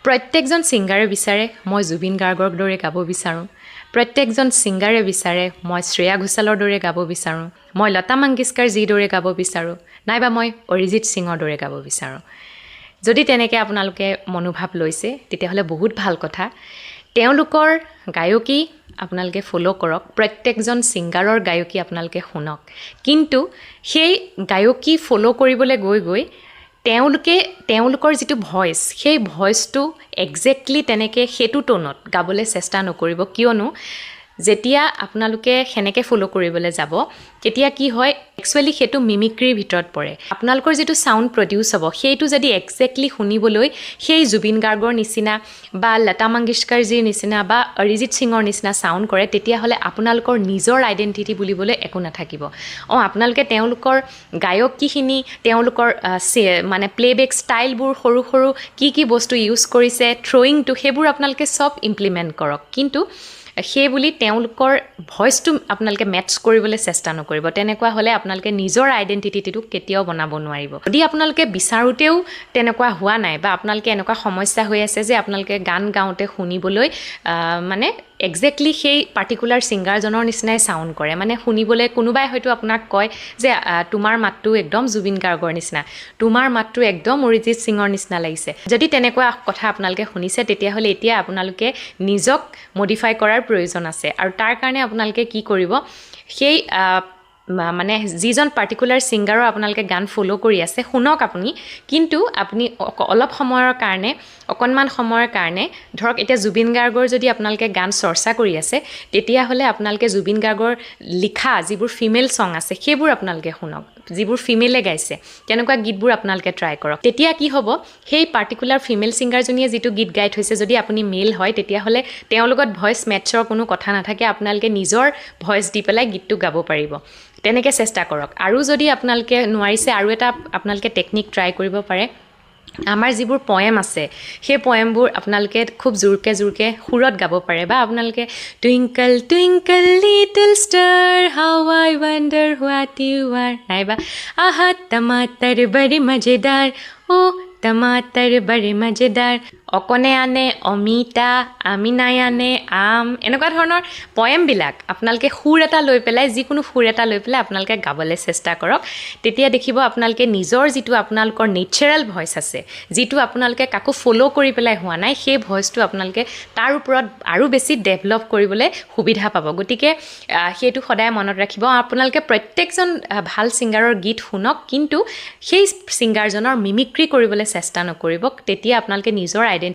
প্ৰত্যেকজন ছিংগাৰে বিচাৰে মই জুবিন গাৰ্গৰ দৰে গাব বিচাৰোঁ। প্ৰত্যেকজন ছিংগাৰে বিচাৰে মই শ্ৰেয়া ঘোষালৰ দৰে গাব বিচাৰোঁ, মই লতা মংগেশকাৰ যিদৰে গাব বিচাৰোঁ, নাইবা মই অৰিজিত সিঙৰ দৰে গাব বিচাৰোঁ। যদি তেনেকৈ আপোনালোকে মনোভাৱ লৈছে, তেতিয়াহ'লে বহুত ভাল কথা। তেওঁলোকৰ গায়কী আপোনালোকে ফ'ল' কৰক, প্ৰত্যেকজন ছিংগাৰৰ গায়কী আপোনালোকে শুনক। কিন্তু সেই গায়কী ফ'ল' কৰিবলৈ গৈ গৈ তেওঁলোকে তেওঁলোকৰ যিটো ভইচ, সেই ভইচটো একজেক্টলি তেনেকৈ সেইটো ট'নত গাবলৈ চেষ্টা নকৰিব। কিয়নো যেতিয়া আপোনালোকে সেনেকৈ ফ'ল' কৰিবলৈ যাব, তেতিয়া কি হয়, একচুৱেলি সেইটো মিমিক্ৰিৰ ভিতৰত পৰে। আপোনালোকৰ যিটো চাউণ্ড প্ৰডিউচ হ'ব, সেইটো যদি একজেক্টলি শুনিবলৈ সেই জুবিন গাৰ্গৰ নিচিনা বা লতা মংগেশকাৰজীৰ নিচিনা বা অৰিজিত সিঙৰ নিচিনা চাউণ্ড কৰে, তেতিয়াহ'লে আপোনালোকৰ নিজৰ আইডেণ্টিটি বুলিবলৈ একো নাথাকিব। আপোনালোকে তেওঁলোকৰ গায়কীখিনি, তেওঁলোকৰ মানে প্লে'বেক ষ্টাইলবোৰ, সৰু সৰু কি কি বস্তু ইউজ কৰিছে, থ্ৰয়িংটো, সেইবোৰ আপোনালোকে চব ইমপ্লিমেণ্ট কৰক, কিন্তু সেই বুলি তেওঁলোকৰ ভইচটো আপোনালোকে মেটচ কৰিবলৈ চেষ্টা নকৰিব। তেনেকুৱা হ'লে আপোনালোকে নিজৰ আইডেণ্টিটিটো কেতিয়াও বনাব নোৱাৰিব। যদি আপোনালোকে বিচাৰোঁতেও তেনেকুৱা হোৱা নাই বা আপোনালোকে এনেকুৱা সমস্যা হৈ আছে যে আপোনালোকে গান গাওঁতে শুনিবলৈ মানে একজেক্টলি সেই পাৰ্টিকুলাৰ ছিংগাৰজনৰ নিচিনাই চাউণ্ড কৰে, মানে শুনিবলৈ কোনোবাই হয়তো আপোনাক কয় যে তোমাৰ মাতটো একদম জুবিন গাৰ্গৰ নিচিনা, তোমাৰ মাতটো একদম অৰিজিত সিঙৰ নিচিনা লাগিছে, যদি তেনেকুৱা কথা আপোনালোকে শুনিছে, তেতিয়াহ'লে এতিয়া আপোনালোকে নিজক মডিফাই কৰাৰ প্ৰয়োজন আছে। আৰু তাৰ কাৰণে আপোনালোকে কি কৰিব, সেই মানে যিজন পাৰ্টিকুলাৰ ছিংগাৰৰ আপোনালোকে গান ফ'ল' কৰি আছে, শুনক আপুনি, কিন্তু আপুনি অলপ সময়ৰ কাৰণে, অকণমান সময়ৰ কাৰণে, ধৰক এতিয়া জুবিন গাৰ্গৰ যদি আপোনালোকে গান চৰ্চা কৰি আছে, তেতিয়াহ'লে আপোনালোকে জুবিন গাৰ্গৰ লিখা যিবোৰ ফিমেল ছং আছে, সেইবোৰ আপোনালোকে শুনক। যিবোৰ ফিমেলে গাইছে, তেনেকুৱা গীতবোৰ আপোনালোকে ট্ৰাই কৰক। তেতিয়া কি হ'ব, সেই পাৰ্টিকুলাৰ ফিমেল ছিংগাৰজনীয়ে যিটো গীত গাই থৈছে, যদি আপুনি মেল হয়, তেতিয়াহ'লে তেওঁৰ লগত ভইচ মেটছৰ কোনো কথা নাথাকে। আপোনালোকে নিজৰ ভইচ দি পেলাই গীতটো গাব পাৰিব। তেনেকৈ চেষ্টা কৰক। আৰু যদি আপোনালোকে নোৱাৰিছে, আৰু এটা আপোনালোকে টেকনিক ট্ৰাই কৰিব পাৰে। আমাৰ যিবোৰ পয়েম আছে, সেই পয়েমবোৰ আপোনালোকে খুব জোৰকৈ জোৰকৈ সুৰত গাব পাৰে। বা আপোনালোকে "Twinkle twinkle little star, how I wonder what you are", নাইবা "আহা टमाटर बड़े मज़ेदार, ओ टमाटर बड़े मज़ेदार", "অকণে আনে অমিতা, আমিনাই আনে আম", এনেকুৱা ধৰণৰ পয়েমবিলাক আপোনালোকে সুৰ এটা লৈ পেলাই, যিকোনো সুৰ এটা লৈ পেলাই আপোনালোকে গাবলৈ চেষ্টা কৰক। তেতিয়া দেখিব আপোনালোকে নিজৰ যিটো আপোনালোকৰ নেচাৰেল ভইচ আছে, যিটো আপোনালোকে কাকো ফ'ল' কৰি পেলাই হোৱা নাই, সেই ভইচটো আপোনালোকে তাৰ ওপৰত আৰু বেছি ডেভেলপ কৰিবলৈ সুবিধা পাব। গতিকে সেইটো সদায় মনত ৰাখিব। আপোনালোকে প্ৰত্যেকজন ভাল ছিংগাৰৰ গীত শুনক, কিন্তু সেই ছিংগাৰজনৰ মিমিক্ৰি কৰিবলৈ চেষ্টা নকৰিব। তেতিয়া আপোনালোকে নিজৰ